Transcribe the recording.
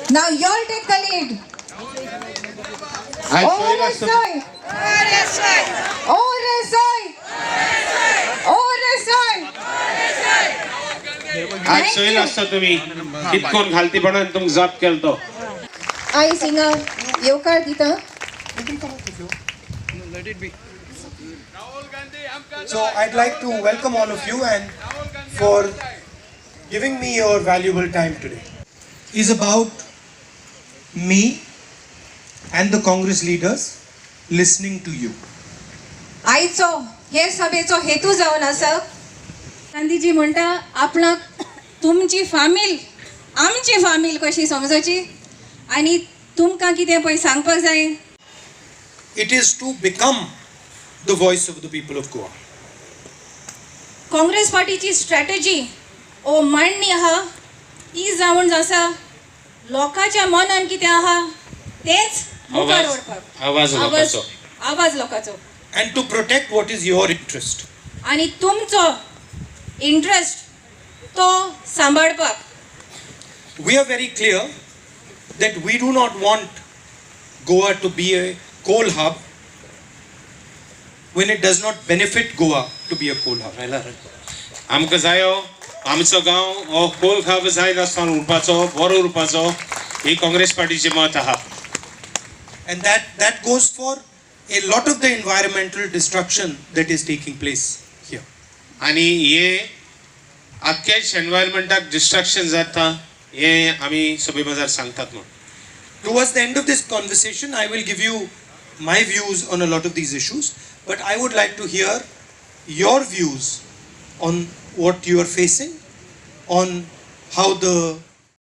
Now you all take the lead. ORSI. ORSI. ORSI. आज soil आसता तुम्ही कितकोन घालतीपणान तुमकां जाप केलो तो. आयज हिंगा येवकार दिता. So I'd like to welcome all of you and for giving me your valuable time today. Is about me and the Congress leaders listening to you. आयचो हे सभेचो हेतू जावन आसा, गांधीजी म्हणटा आपणाक तुमची फामील आमची फामील कशी समजची आनी तुमकां कितें पळय सांगपाक जाय. It is to become the voice of the people of Goa. Congress पार्टीची स्ट्रॅटजी ओ मांडणी आहा ती जावन आसा लोकांच्या मनान कितें आहा तेंच मुखार व्हरपाक, आवाज लोकांचो, आवाज लोकांचो, and to protect what is your interest, आनी तुमचो इंट्रस्ट तो सांबाळपाक. We are very clear that we do not want Goa to be a coal hub when it does not benefit Goa to be a coal hub. आमकां जायो आमचो गांव हो कोल hub जायनासतना उरपाचो, बरो उरपाचो, ही काँग्रेस पार्टीचें मत आहा. And that goes for a lot of the environmental destruction that is taking place here. आनी हे आख्खेच एनवायरमेंटाक डिस्ट्रक्शन जाता हें आमी सभे बाजार सांगतात म्हूण. Towards the end of this conversation, I will give you my views on a lot of these issues, but I would like to hear your views on what you are facing, on how the